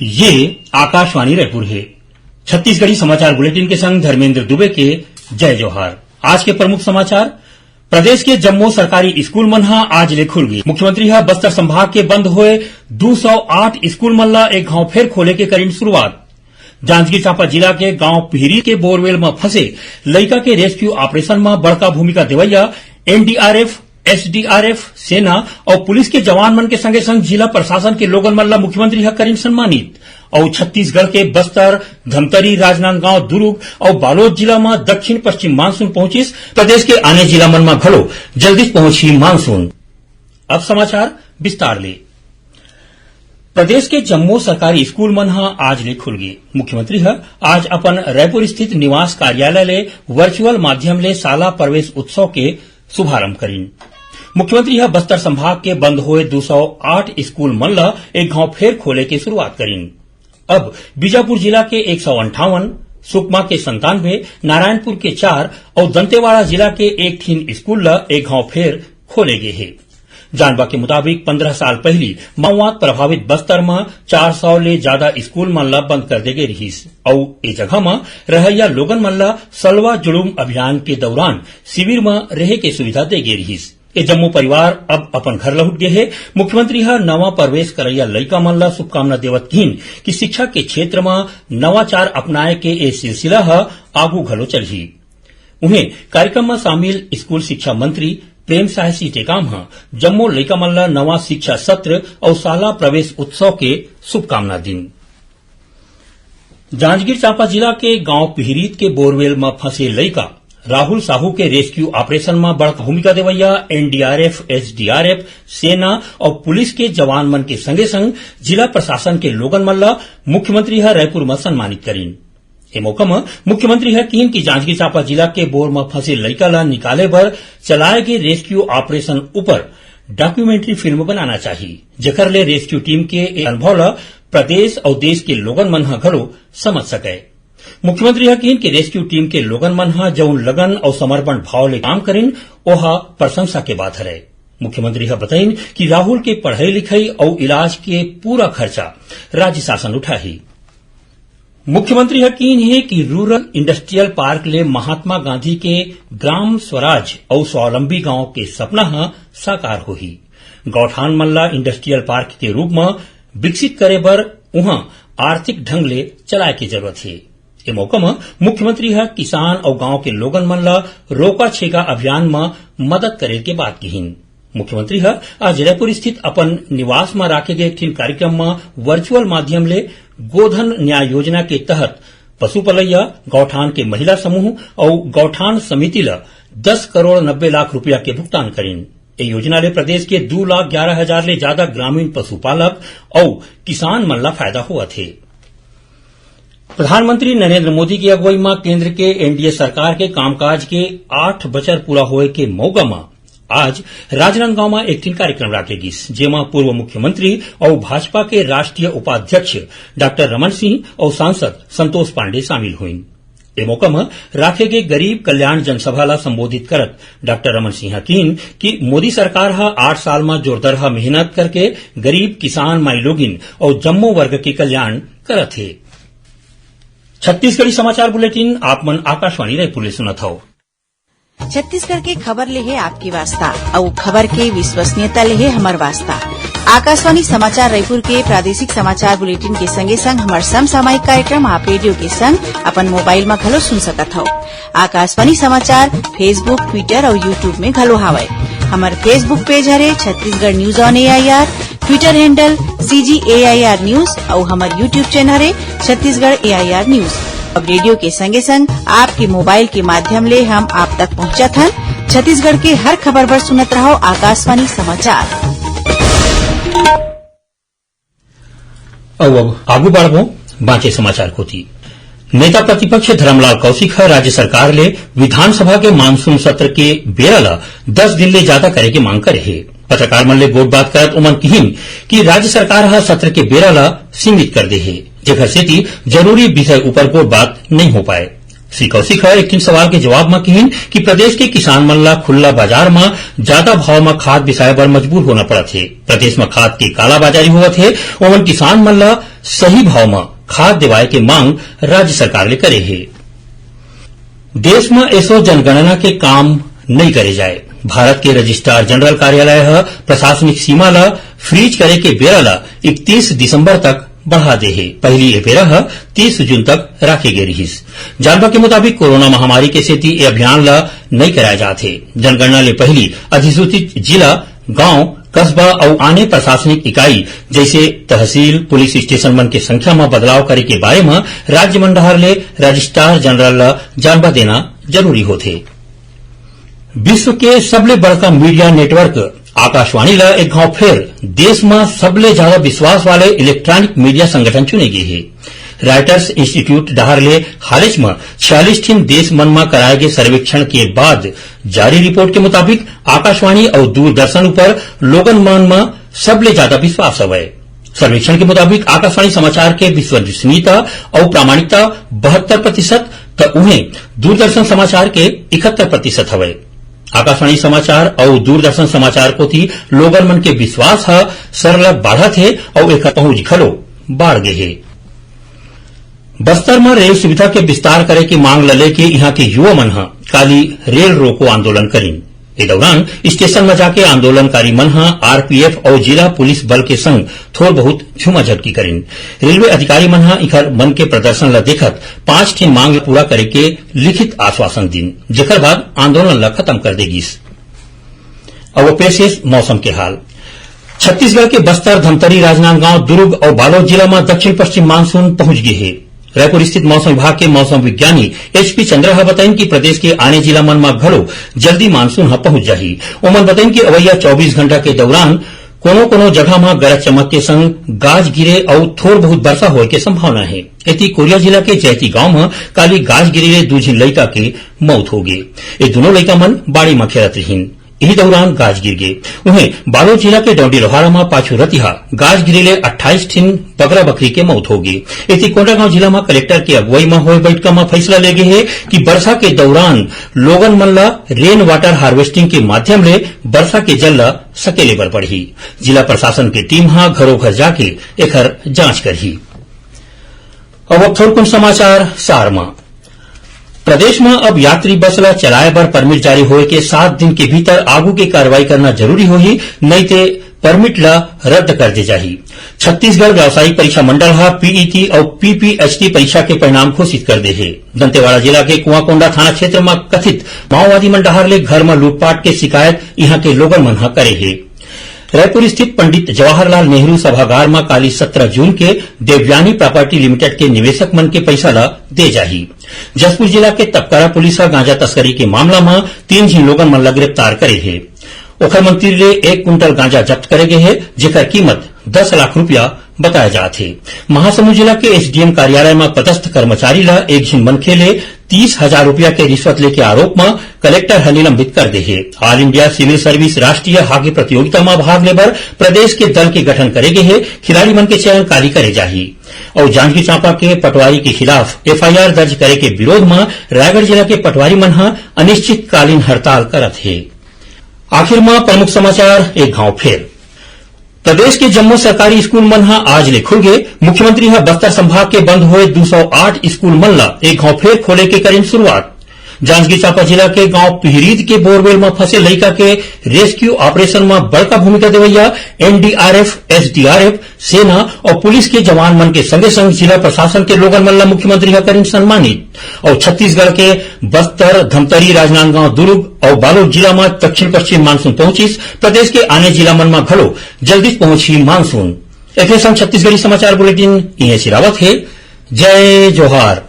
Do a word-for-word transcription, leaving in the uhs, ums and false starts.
ये आकाशवाणी रायपुर हे। छत्तीसगढ़ी समाचार बुलेटिन के संग धर्मेंद्र दुबे के जय जोहार। आज के प्रमुख समाचार। प्रदेश के जम्मो सरकारी स्कूल मन ह आज ले खुल गे। मुख्यमंत्री ह बस्तर संभाग के बंद होए दू सौ आठ स्कूल मन ल एक घांव फेर खोले के करिन शुरुआत। जांजगीर चांपा जिला के गांव पिहरी के बोरवेल म फंसे लइका के रेस्क्यू ऑपरेशन म बड़का भूमिका देवइया एनडीआरएफ, एसडीआरएफ, सेना अउ पुलिस के जवान मन के संगे संग जिला प्रशासन के लोगन मन ल मुख्यमंत्री ह करिन सम्मानित। अउ छत्तीसगढ़ के बस्तर, धमतरी, राजनांदगांव, दुर्ग अउ बालोद जिला म दक्षिण पश्चिम मानसून पहुंचिस। प्रदेश के आने जिला मन म घलो जल्दीच पहुंचही मानसून। अब समाचार विस्तार ले। प्रदेश के जम्मो सरकारी स्कूल मन ह आज ले खुल गे। मुख्यमंत्री ह आज अपन रायपुर स्थित निवास कार्यालय ले वर्चुअल माध्यम ले शाला प्रवेश उत्सव के शुभारंभ करिन। मुख्यमंत्री ह बस्तर संभाग के बंद होए दू सौ आठ स्कूल मन ल एक घांव फेर खोले के शुरुआत करिन। अब बीजापुर जिला के एक सौ अंठावन, सुकमा के संतानवे, नारायणपुर के चार अउ दंतेवाड़ा जिला के एक ठिन स्कूल ल एक घांव फेर खोले गे हे। जानबा के मुताबिक, पंद्रह साल पहिली माओवाद प्रभावित बस्तर म चार सौ ले जादा स्कूल मन ल बंद कर दे गे रिहिस अउ ए जगह म रहइया लोगन मन ल सलवा जुड़ूम अभियान के दौरान शिविर म रहे के सुविधा दे गे रिहिस। ए जम्मो परिवार अब अपन घर लहुट गे हे। मुख्यमंत्री ह नवा प्रवेश करइया लइका मन ल शुभकामना देवत किहिन कि शिक्षा के क्षेत्र म नवाचार अपनाए के ए सिलसिला ह आगू घलो चलही। उहें, कार्यक्रम म शामिल स्कूल शिक्षा मंत्री प्रेम साय सिंह टेकाम ह जम्मो लइका मन ल नवा शिक्षा सत्र अउ शाला प्रवेश उत्सव के शुभकामना दीन। जांजगीर चांपा जिला के गांव पिहरीत के बोरवेल म फंसे लइका राहुल साहू के रेस्क्यू ऑपरेशन म बड़ भूमिका देवइया एनडीआरएफ, एसडीआरएफ, सेना अउ पुलिस के जवान मन के संगे संग जिला प्रशासन के लोगन मन ल मुख्यमंत्री ह रायपुर म सम्मानित करिन। ए मौका म मुख्यमंत्री ह किहिन कि जांजगीर चांपा जिला के बोर म फंसे लइका ल निकाले बर चलाए गे रेस्क्यू ऑपरेशन ऊपर डॉक्यूमेंट्री फिल्म बनाना चाही, जेकर ले रेस्क्यू टीम के ए अनुभव ल प्रदेश अउ देश के लोगन मन ह घलो समझ सकय। मुख्यमंत्री ह किहिन कि रेस्क्यू टीम के लोगन मन ह जउन लगन अउ समर्पण भाव ले काम करिन, ओहा प्रशंसा के बात हरय। मुख्यमंत्री ह बताइन कि राहुल के पढ़ई लिखई अउ इलाज के पूरा खर्चा राज्य शासन उठाही। मुख्यमंत्री ह किहिन हे कि रूरल इंडस्ट्रियल पार्क ले महात्मा गांधी के ग्राम स्वराज अउ स्वावलंबी गांव के सपना ह साकार होही। गौठान मन ला इंडस्ट्रियल पार्क के रूप म विकसित करे बर उहां आर्थिक ढंग ले चलाए के जरूरत हे। ए मौका म मुख्यमंत्री ह किसान अउ गांव के लोगन मन ल रोका छेका अभियान म मदद करे के बात किहिन। मुख्यमंत्री ह आज रायपुर स्थित अपन निवास म राखे गए एक ठिन कार्यक्रम म वर्चुअल माध्यम ले गोधन न्याय योजना के तहत पशु पलैया गौठान के महिला समूह अउ गौठान समिति ल दस करोड़ नब्बे लाख रुपया के भुगतान करिन। ए योजना ले प्रदेश के दू लाख ग्यारह हजार ले जादा ग्रामीण पशुपालक अउ किसान मन ला फायदा होवत हे। प्रधानमंत्री नरेंद्र मोदी की अगुवाई म केंद्र के एनडीए सरकार के कामकाज के आठ बछर पूरा होए के मौका म आज राजनांदगांव म एक ठिन कार्यक्रम राखे गिस, जेमा पूर्व मुख्यमंत्री अउ भाजपा के राष्ट्रीय उपाध्यक्ष डॉक्टर रमन सिंह अउ सांसद संतोष पांडे शामिल होइन। ए मौका म राखे गे गरीब कल्याण जनसभा ला संबोधित करत डॉक्टर रमन सिंह ह किहिन कि मोदी सरकार ह आठ साल म जोरदरहा मेहनत करके गरीब, किसान, माईलोगिन अउ जम्मो वर्ग के कल्याण करत हे। छत्तीसगढ़ी समाचार बुलेटिन आप मन आकाशवाणी रायपुर ले सुनत हव। छत्तीसगढ़ के खबर ले हे आपके वास्ता, अउ खबर के विश्वसनीयता ले हे हमर वास्ता। आकाशवाणी समाचार रायपुर के प्रादेशिक समाचार बुलेटिन के संगे संग हमर समसामयिक कार्यक्रम आप रेडियो के संग अपन मोबाइल म घलो सुन सकत हव। आकाशवाणी समाचार Facebook, Twitter अउ YouTube में घलो हावय। हमर Facebook पेज हरे Chhattisgarh news on AIR, Twitter handle CG AIR news अउ हमर YouTube चैनल हरे छत्तीसगढ़ एआईआर न्यूज। अब रेडियो के संगे संग आपके मोबाइल के माध्यम ले हम आप तक पहुंचत हन। छत्तीसगढ़ के हर खबर बर सुनत रहव आकाशवाणी समाचार। अउ अब आगू बढ़बो बांचे समाचार कोति। नेता प्रतिपक्ष धरमलाल कौशिक ह राज्य सरकार ले विधानसभा के मानसून सत्र के बेरा ल दस दिन ले जादा करे के मांग करे हे। पत्रकार मन ले गोठबात करत ओमन किहिन कि राज्य सरकार ह सत्र के बेरा ल सीमित कर दे हे, जेखर सेती जरूरी विषय ऊपर गोठबात नइ हो पाए। श्री कौशिक ह एक ठिन सवाल के जवाब म किहिन कि प्रदेश के किसान मन ल खुल्ला बाजार म जादा भाव म खाद बिसाए बर मजबूर होना पड़त हे। प्रदेश म खाद के कालाबाजारी होवत हे, ओमन किसान मन ल सही भाव म खाद देवाय के मांग राज्य सरकार ले करे हे। देश म एसो जनगणना के काम नइ करे जाए। भारत के रजिस्ट्रार जनरल कार्यालय ह प्रशासनिक सीमा ल फ्रीज करे के बेरा ल इकतीस दिसंबर तक बढ़ा दे हे। पहिली ए बेरा ह तीस जून तक राखे गे रिहिस। जानबा के मुताबिक, कोरोना महामारी के सेती ए अभियान ल नइ कराए जात हे। जनगणना ले पहिली अधिसूचित जिला, गांव, कस्बा अउ आने प्रशासनिक इकाई जइसे तहसील, पुलिस स्टेशन मन के संख्या म बदलाव करे के बारे म राज्य मन डहार ले रजिस्ट्रार जनरल ल जानबा देना जरूरी होथे। विश्व के सबले बड़का मीडिया नेटवर्क आकाशवाणी ल एक घाव फेर देश म सबले ज्यादा विश्वास वाले इलेक्ट्रॉनिक मीडिया संगठन चुने गे हे। रॉयटर्स इंस्टीट्यूट डहार ले हालेच म छियालीस ठिन देश मन म कराए गे सर्वेक्षण के बाद जारी रिपोर्ट के मुताबिक आकाशवाणी अउ दूरदर्शन ऊपर लोगन मन म सबले ज्यादा विश्वास हवय। सर्वेक्षण के मुताबिक आकाशवाणी समाचार के विश्वसनीयता अउ प्रामाणिकता बहत्तर प्रतिशत, त उहें दूरदर्शन समाचार के इकहत्तर प्रतिशत हवय। आकाशवाणी समाचार अउ दूरदर्शन समाचार कोति लोगन मन के विश्वास ह सरलग बाढ़त हे अउ एकर पहुंच घलो बाढ़ गे हे। बस्तर म रेल सुविधा के विस्तार करे के मांग ल लेके इहां के युवा मन ह काली रेल रोको आंदोलन करिन। ए दौरान स्टेशन म जाके आंदोलनकारी मन ह आरपीएफ अउ जिला पुलिस बल के संग थोर बहुत झूमाझटकी करिन। रेलवे अधिकारी मन ह इखर मन के प्रदर्शन ल देखत पांच ठिन मांग ल पूरा करे के लिखित आश्वासन दिन, जेकर बाद आंदोलन ल खत्म कर दे गिस। अब पेश हे मौसम के हाल। छत्तीसगढ़ के बस्तर, धमतरी, राजनांदगांव, दुर्ग अउ बालोद जिला म दक्षिण पश्चिम मानसून पहुंच गे हे। रायपुर स्थित मौसम विभाग के मौसम विज्ञानी एचपी चंद्रा ह बताइन कि प्रदेश के आने जिला मन म घलो जल्दी मानसून ह पहुंच जाही। ओमन बताइन कि अवइया चौबीस घंटा के दौरान कोनो-कोनो जगह म गरज चमक के संग गाज गिरे अउ थोर बहुत बरसा होय के संभावना हे। एती कोरिया जिला के जैती गांव म काली गाज गिरे ले दू झिन लइका के मौत होगे। ए दूनों लइका मन बाड़ी म खेलत रिहिन। इही दौरान गाज गिर गे। उहें, बालोद जिला के डौंडी लोहारा म पाछू रतिहा गाज गिरे ले अट्ठाईस ठिन बकरा बकरी के मौत होगे। एती कोंडागांव जिला म कलेक्टर के अगुवई म होय बइठका म फइसला ले गे हे कि बरसा के दौरान लोगन मन ल रेन वाटर हार्वेस्टिंग के माध्यम ले बरसा के जल ल सकेले बर पड़ही। जिला प्रशासन के टीम ह घरो घर जाके एखर जांच करही। अब, अब थोरकुन समाचार सार म। प्रदेश म अब यात्री बस ल चलाए बर परमिट जारी होए के सात दिन के भीतर आगू के कार्रवाई करना जरूरी होही, नइते परमिट ल रद्द कर दे जाही। छत्तीसगढ़ व्यावसायिक परीक्षा मंडल ह पीईटी अउ पीपीएचटी परीक्षा के परिणाम घोषित कर दे हे। दंतेवाड़ा जिला के कुआंकोंडा थाना क्षेत्र म कथित माओवादी मन डहार ले घर म लूटपाट के शिकायत इहां के लोगन मन ह करे हे। रायपुर स्थित पंडित जवाहरलाल नेहरू सभागार म काली सत्रह जून के देवयानी प्रॉपर्टी लिमिटेड के निवेशक मन के पइसा ल दे जाही। जशपुर जिला के तपकरा पुलिस ह गांजा तस्करी के मामला म तीन झिन लोगन मन ल गिरफ्तार करे हे। ओखर मन तीर ले एक कुंटल गांजा जब्त करे गे हे, जेकर कीमत दस लाख रुपया बताए जात हे। महासमुंद जिला के एसडीएम कार्यालय म पदस्थ कर्मचारी ल एक झिन मनखे ले तीस हजार रुपया के रिश्वत लेके आरोप म कलेक्टर ह निलंबित कर दे हे। ऑल इंडिया सिविल सर्विस राष्ट्रीय हॉकी प्रतियोगिता म भाग ले बर प्रदेश के दल के गठन करे गे हे। खिलाड़ी मन के चयन काली करे जाही। अउ जांजगीर चांपा के पटवारी के खिलाफ एफआईआर दर्ज करे के विरोध म रायगढ़ जिला के पटवारी मन ह अनिश्चितकालीन हड़ताल करत हे। आखिर म प्रमुख समाचार एक घाव फेर। प्रदेश के जम्मो सरकारी स्कूल मन ह आज ले खुल गे। मुख्यमंत्री ह बस्तर संभाग के बंद होए दू सौ आठ स्कूल मन ल एक घाव फेर खोले के करिन शुरुआत। जांजगीर चांपा जिला के गांव पिहरीद के बोरवेल म फंसे लइका के रेस्क्यू ऑपरेशन म बड़का भूमिका देवइया एनडीआरएफ, एसडीआरएफ, सेना अउ पुलिस के जवान मन के संगे संग जिला प्रशासन के लोगन मन ल मुख्यमंत्री ह करिन सम्मानित। अउ छत्तीसगढ़ के बस्तर, धमतरी, राजनांदगांव, दुर्ग अउ बालोद जिला म दक्षिण पश्चिम मानसून पहुंचिस। प्रदेश के आने जिला मन म घलो जल्दीच पहुंचही मानसून। एखरे संग छत्तीसगढ़ी समाचार बुलेटिन इहें सिरावत हे। जय जोहार।